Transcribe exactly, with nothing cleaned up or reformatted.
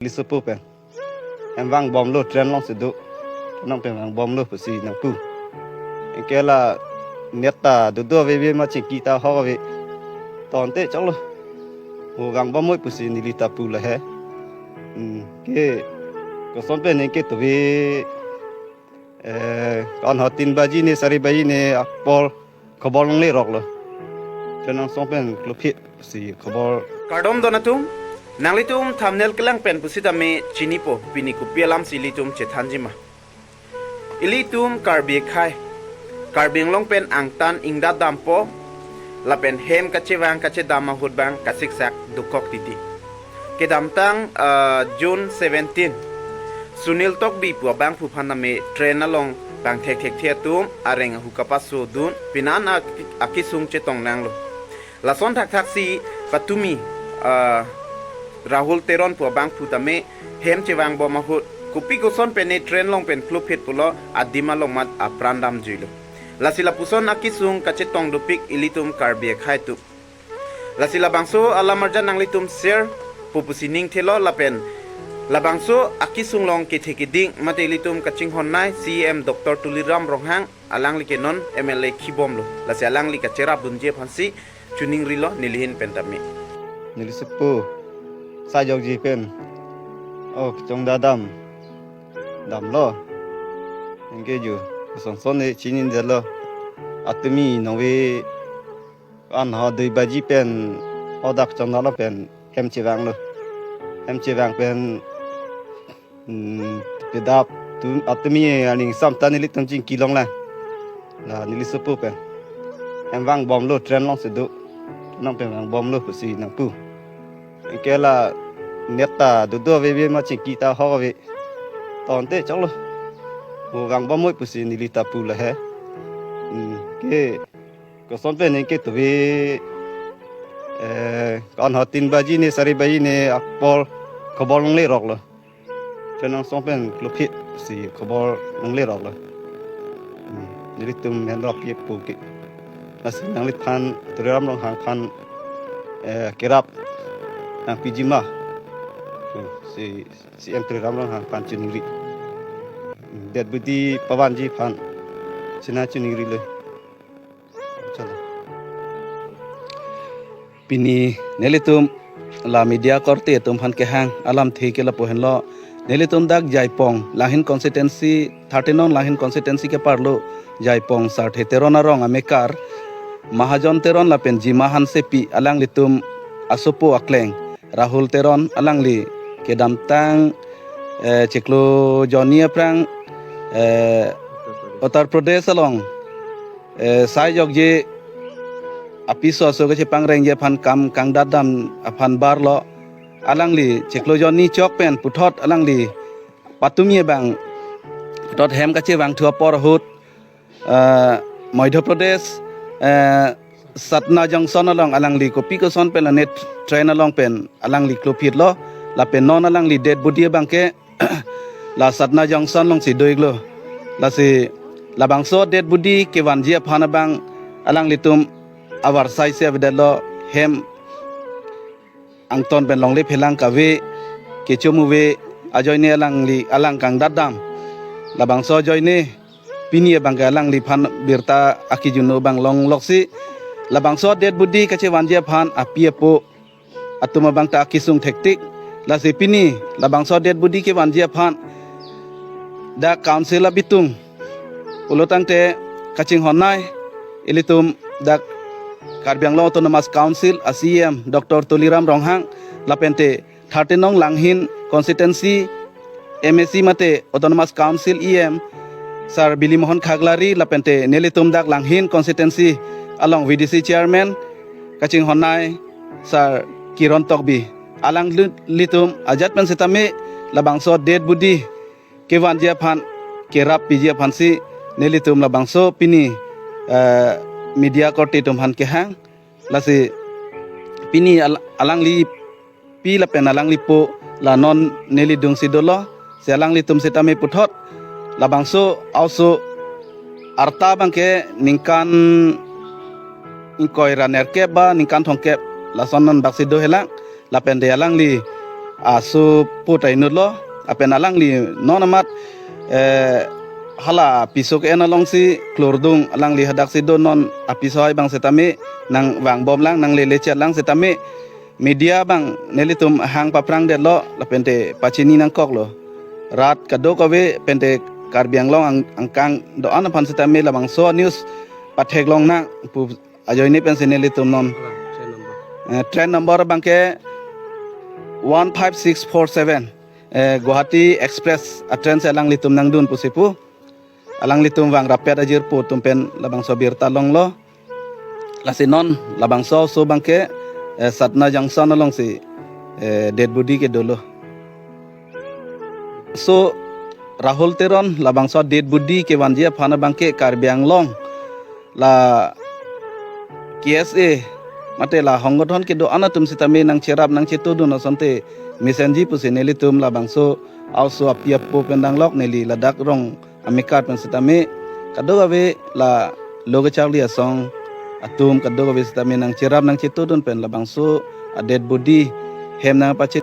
Neli sopo pen hem vangbomlo, train alongsi do. Nang pen vangbomlo pusi nangpu. Anke la net ta dodo aveve ma chingki ta ahok ave. Tangte choklo. Mo vangbom noi pusi neli ta pu lahe. Hmm, ke koson pen anke tuve, eh, kon ho tin baji ne sari baji ne apor khobor longle roklo. Train angsong pen klophi si khobor. Kardom don atum, nanglitum thumbnail kelang pen pusitame chinipo, pini kopi alamsi ilitum chethanji ma. Ilitum Karbi akhei, Karbi Anglong pen angtan ingdat dampo, lapen hem kachevang kachedam ahut bang kasiksak dokok titi. Kedamtang, ah, June seventeen, Sunil Tokbi pu abangphu aphan tame train along bang thekthekthe atum areng ahu kapasodun, pinan ak-, akesung chetong nanglo. Lason thakthaksi patumi, ah, Rahul Teron pu abangphu tame hem chevangbom ahut, kopi koson pen ne train along pen klophet pulo adim along mat apran damjuilo. Lasi lapuson akesung kachetong dopik ilitum Karbi akhei atum. Lasi labangso alam arjan nanglitum share po pusi ning thelo lapen labangso akesung along kethe keding mate ilitum kachinghon nei C E M Doctor Tuliram Ronghang, alangli ke non M L A khibomlo. Lasi alangli kacherap dunji aphansi choningrilo nelihin pen tame. Neli sopo Saijokji pen o kachongdat dam damlo. Anke jo kosonson ne chini detlo. Atumi nongve an ho dui baji pen odak chongnalo pen hem chevanglo. Hem chevang pen, hmm, kedap tu atumi aning sam ta nelitum chingki longlang. La neli sopo pen hem vangbomlo, train alongsi do. Nang pen vangbomlo pusi nangpu. Anke la net ta dodo aveve ma chingki ta ahok ave. Tangte choklo. Mo vangbom noi pusi neli ta pu lahe. Hmm, ke koson pen anke tuve, eh, kon ho tin baji ne sari baji ne apor khobor longle roklo. Train angsong pen klophi si khobor longle roklo. Hmm, nelitum henrok ke pu ke. Lasi nangliphan Tuliram Ronghang aphan, eh, kerap nangpiji ma. Hmm, si C E M Tuliram Ronghang aphan choningri. Hmm, dead body pavanji aphan sina choningrilo. Chalo. Pini nelitum la media korte atum aphan kehang alamthe ke lapu henlo. Nelitum dak Jaipong Langhin constituency, thirteen nong Langhin constituency ke-arlo Jaipong Sarthe Teron arong amekar Mahajon Teron lapen Jima Hansepi alanglitum asopo akleng Rahul Teron alangli kedamtang, eh, chiklo jonni aphrang, eh, Uttar Pradesh along, eh, Saijokji apiso aso kachepangrengji aphan kam kangdat dam aphan barlo. Alangli chiklo jonni chok pen puthot alangli patumi abang puthot hem kachevangthu apor ahut, eh, Madhya Pradesh, eh, Satna Junction along alangli kopi koson pen la net train along pen alangli klophitlo, lapen non alangli dead body abang ke la Satna Junction alongsi do-iklo. Lasi labangso dead body kevanji aphan abang alanglitum avarsai si avedetlo, hem angton pen longle phelang kave, kecho muve ajoine alangli alang kangdat dam. Labangso ajoine pini abang ke alangliphan birta akijun abang longloksi labangso dead body kachevanji aphan api apo atum abang ta akesung thektik. Lasi pini labangso dead body kevanji aphan dak council abitung pulo tangte kachinghon nei ilitum dak Karbi Anglong Autonomous Council a C E M Doctor Tuliram Ronghang lapente thirteen nong Langhin constituency M A C mate Autonomous Council E M Sir Bili Mohan Khaklari lapente nelitum dak Langhin constituency along V D C chairman kachinghon nei Sir Kiron Tokbi, alanglitum ajat pen sitame labangso dead body kevanji aphan kerap piji aphansi nelitum labangso pini, eh, media korte atum aphan kehang. Lasi pini al-, alangli pi lapen alanglipo la non neli dungsi dolo, si alanglitum sitame puthot labangso a-oso arta abang ke ningkan ingkoi ra nerkep ba ningkan thomkep lason non baksi dohelang, lapente alangli aso pu ta inutlo, lapen alangli non amat, eh, hala piso ke-en alongsi klordung, alangli hadaksi do non apiso hai abang setame nangvangbomlang, nanglele chetlang setame media abang nelitum hang paprangdetlo, lapente pachini nangkoklo. Rat kadokave pente Karbi Anglong ang-, angkang do-an aphan setame labangso news patheklong nang pu ajoine pensi nelitum non. Alang, train number. Eh, train number abangke one five six four seven, eh, Guwahati Express a-train si alanglitum nangdun pusi pu. Alanglitum vangrapet ajirpo atum pen labangso birta longlo. Lasi non labangso aso abangke, eh, Satna Junction alongsi, eh, dead body ke dolo. So Rahul Teron labangso dead body kevanji aphan abangke Karbi Anglong la K S A mate la honggothon kedo-an atum setame nangcherap nangchetodun asonte mesenji pusi nelitum labangso a-oso api apo pen danglok, neli ladak rong amekar pen setame kadokave la lo kacharli asong atum kadokave setame nangcherap nangchetodun pen labangso a-dead body hem nangpachit